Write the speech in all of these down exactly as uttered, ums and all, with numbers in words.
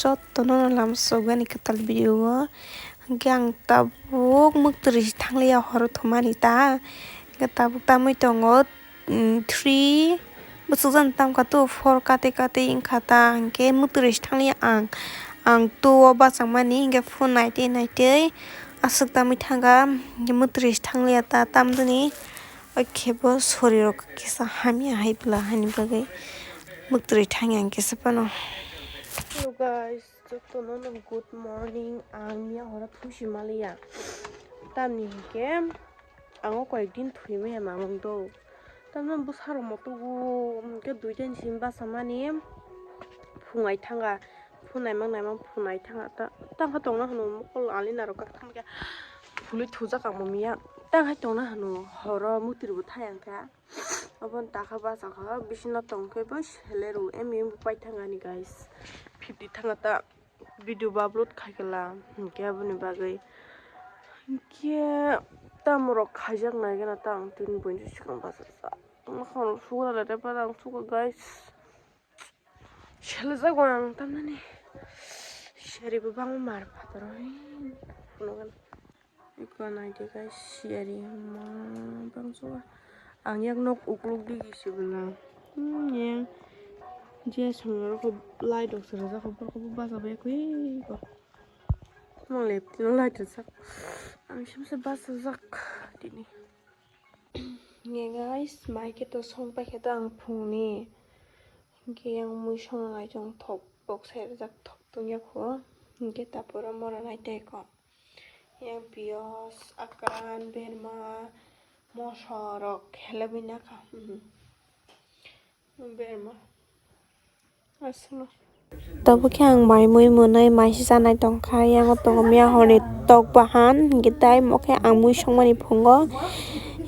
Tottono lamsogani kwtal video o. Hwnkhe ang tabuk mwktwrwi thanglia horo thumani ta. Hwnkhe tabuk tamwi tongo, mm, three bwswk jani tamkha to four kate kate wngkha ta. Hwnkhe mwktwrwi thanglia ang. Ang two o bachangmani hwnkhe phone naitwi naitwi aswk tamwi thangkha. Hwnkhe mwktwrwi thanglia ta tamjani. Oke bo sorirok kisa hamya hai bwla hani bagwi mwktwrwi thangya ang kisa phano. Hello guys, jotono no good morning. Ang miya horo thusi maliya. Tamni hwnkhe ang o koyek din thwi maya mamung do. Tamno bwsarok motogo hwnkhe duita ni simi bachamani phungai thanga. Phunai mang nai mang phunai thanga ta. Tangkha tongna hwno mokol alina rok kak thangkhe phulwi thujak ang bo miya. Tangkha tongna hwno horo mwtwrwi bo thai ang kha. Aboni takha bachakha bisina tongkhe bo sele rw emi pai thangani guys. Fifty thanga ta video ba upload khaikhala hwnkhe aboni bagwi. Hwnkhe tamorok khaijak nai gana ta ang tini buini swkang bachajak. Tongma khorok sugra le te para ang sugo guys. Selejak ang tamnani. Seri bo bangma mar phataro. Phunukgwi. Iko naidi guys, seri ma bangsugo. Ang yak nok ukluk digi sibwla. Hmm, yang je songrok light rok serajak, borok bo bacha bai kwi ko. Mang lep tino light rwjak. Ang simse bachajak tini. Nge guys, mai khe to song pai khe to ang phungni. Hwnkhe yang mui song nai chong thok bok sai rwjak thok tong ya kho. Hwnkhe tapura mora nai tei kho. Yang piyaj, akran, berma, moso rok hele bui na kha. Mhm. Berma. Aswkno. Tabuk khe ang mai mui mwnwi mai se chanai tongkha, yang o tongo miya horni tok bahan, hwnkhe tai mo khe ang mui songmani phungo.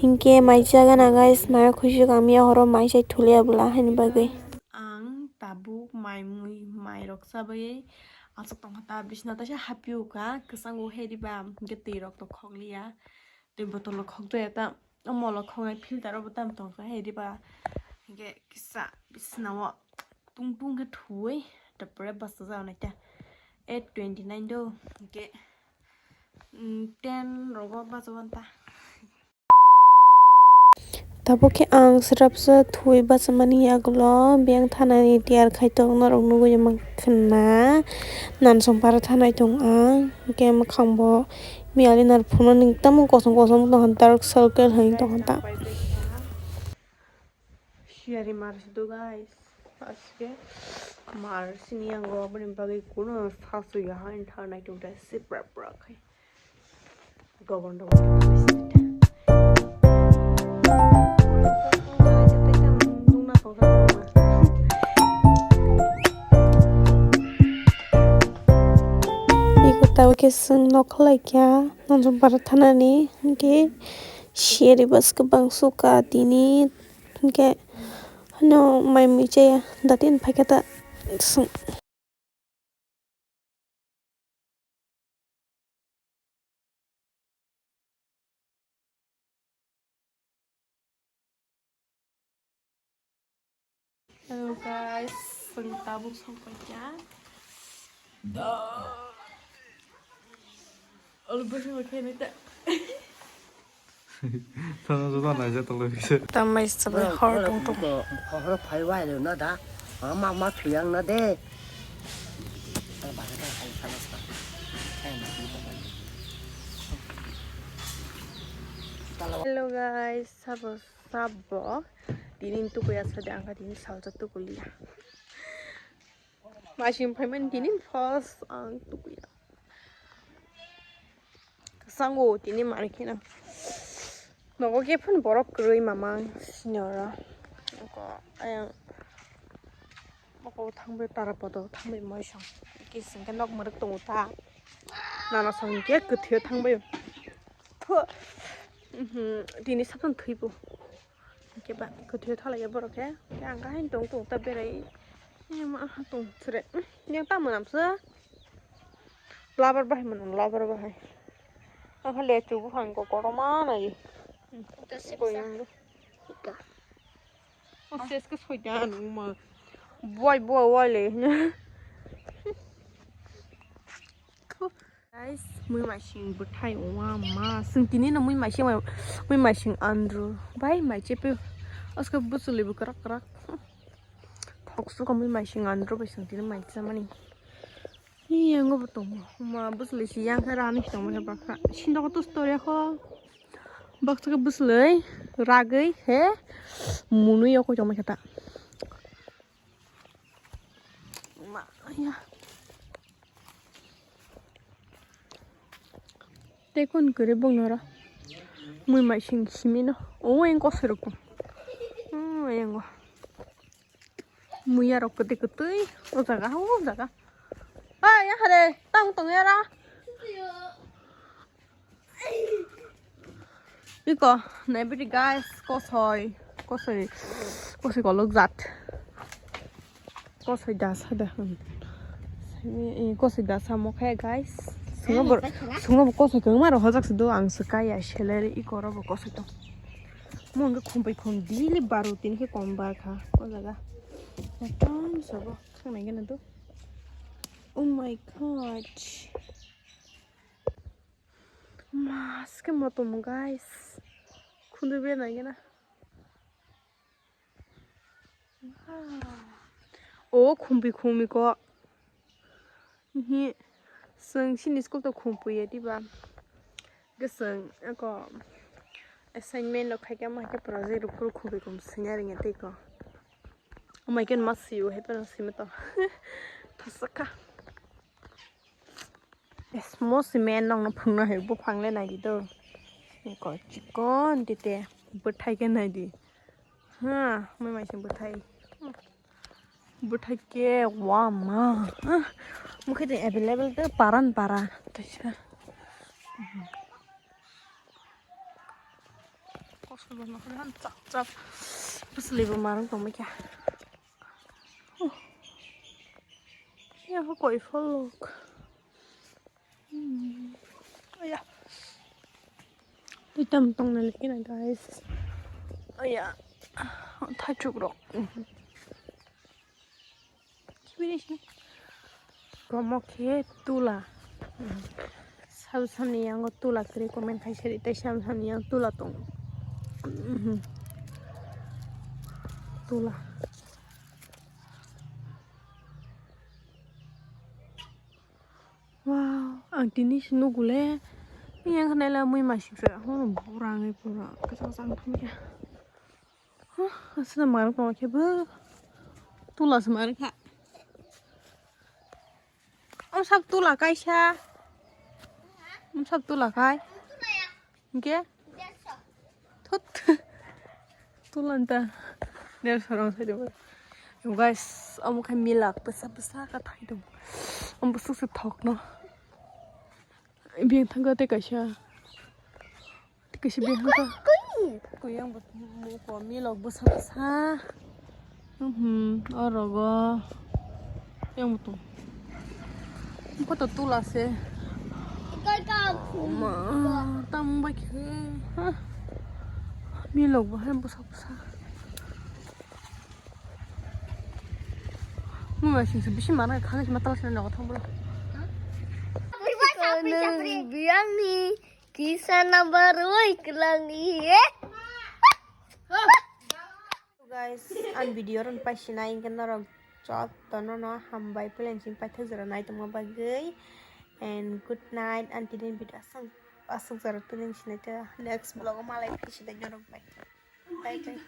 Hwnkhe mai chagana guys, mai o khuisuk ang miya horo mai chai thulia bwla haini bagwi. Ang tabuk mai mui mai rok chabaiwi achuk tongkha ta bisna taisa hapyukha, kwchango heriba hwnkhe twi rok to khokliya, twi botol rok khokjaya ta. O molo khongnai filter o bo tam tongkha hai riba. Hingke kisa bisna o tung tung khe thuwi, tapore bwsajak nai ta. Eight twenty nine do, hingke, mm, ten rogo bachawanta. Tabuk khe ang srapsa thuwi bachamani yagulo biyang thanani tiyar khai tong norok nugui mankha na. Nansong para thanai tong ang, hingke mwkhang bo. Miyali nar phunukgo ning tamo kosom kosom tongkha, dark circle hai tongkha ta. Siyari mar sido guys, aske mar sini yang go aboni bagwi kuno sasu ya hain tha nai tong ta sipra pra khai. Gobon do. Iko tabo khe chwng nok khlai kha. Nonjong para thanani hwnkhe siyari bwskang bangsuka tini hwnkhe hano mai mui chaya dati hwn phaikha ta chwng. Hello guys, chwng tabuk songpai kha. Olo bwswk khe nai ta. Tamo joto naijak tonglaibisa. Tambai sabai hor tong tong. Hor phai wai rw na da. Ma ma thuyang na de. Hello guys, sabo sabo. Tini tukuya sade angka tini salsa tukuliya. Masing phaimani tini first ang tukuya. Kwchango tini mari kheno. Nogo khe phano borok kwrwi mamang senior o. Nokho ayang mokol thangbai tara poto thangbai moisong. Kising khe nok mwrwk tongo ta. Nana song khe kwthwio thangbai. Phu. Mhm, tini sapan thwibo. Hwnkhe ba kwthwio thalaikhe borok khe. Khe ang khe haino tong tong ta berai. Ema aha tong sre. Yang ta mwnam sa. Labar bahai mwnam, labar bahai. Ang khe lechu buphang khe kotorma nai. Ita sipsa. Boyang do. Ita. O ses khe soita nung ma. Buai, buai, buai le. Guys, mui maising bwthai wama. Sing tini no mui maising, mui maising andro. Bai mai chepe. Oska bwswlwi bo kwrak kwrak. Thok suka mui maising andro bai sing tini mai chamani. Hi yango bo tongo. Ma bwswlwi si yang khe rani tongo khe bakha. Sindogo to story kho. Baksa khe bwswlwi ragwi khe munui yokoi tongma khe ta. Ma ya. Tei kun kwrwi bongno ro. Mui maising simino. O yang kosoi rok tong. O yang o. Muya rok kwtwi kwtwi. O jaga, o jaga. Ai, ya hare, tang tong yara. Iko, naibidi guys, kosoi, kosoi, kosoi kolok jat. Kosoi dasa da, hmm. Kosoi dasa mokhe guys. Sungo bo, sungo bo kosoi kwngma rok hojak se do, ang se kaya salary iko ro bo kosoi tong. Mo hwnke khumpai khum daily baro tin khe kom bar kha o jaga. Ekdom sabo khang nai gana do. Oh my god. Mas khe motom guys. Khundu be nai gana. Wow. O khumpi khumi ko. Hi, chwng chini school to khumpuya diba? Ke chwng eko assignment rok khaikhe, ama khe project rok phuru khumpi khum swinya ringya tei ko. Amai khe ma swiyo, hai phano swima to. Thasakha. Small cement nokno phungna hai buphang le nai di do. Eko chikon tite bwthai khe nai di. Ha, mui maising bwthai. Bwthai ke wama. Mukhe de available de paran para. Taisa. Kosol bo nokho han chap chap. Bwswlwi bo marwng tongma khe. Ya ho koi pholok. Hmm. Aya. Twi tam tong na likina guys. Aya. Thachuk rok. Kibini sini. Komo khe tula. Sab sani yango tula kre comment khai sari tai sab sani yang tula tong. Tula. Wow, ang tini se nugo le. Yang khnai la mui masing se. Ho, burang e pura. Kasa kasa ang thangya. Huh, asana mar ko khe bo. Tula se mar kha. Ang sak tula kaisa. Ang sak tula kai. Hingke? Thut. Tulanta. Derso rong sai debo. Yo guys, omo khai milak bwsa bwsa ka thai dong. Omo bwswk se thok no. Biyang thangka tei kaisa. Tei kaisa biyang thangka. Kuyang bo milok bwsa bwsa. Hmm, orogo. Yang mutu. Koto tula se. Oma, tam bai khe. Ha. Milok bo hai bwsa bwsa. Mui bai sing se bisi mana khana se matala se nogo thang bolo. Biyang ni kisa number oi kelang ni. Guys, ang video rok paisina hingke norok jotono no hambai, pulensing paithak jora naitongma bagwi, and good night. Ang tini video aswk aswk jora tuling sinai ta, next vlog o malai phi sinai norok bai. Bye bye.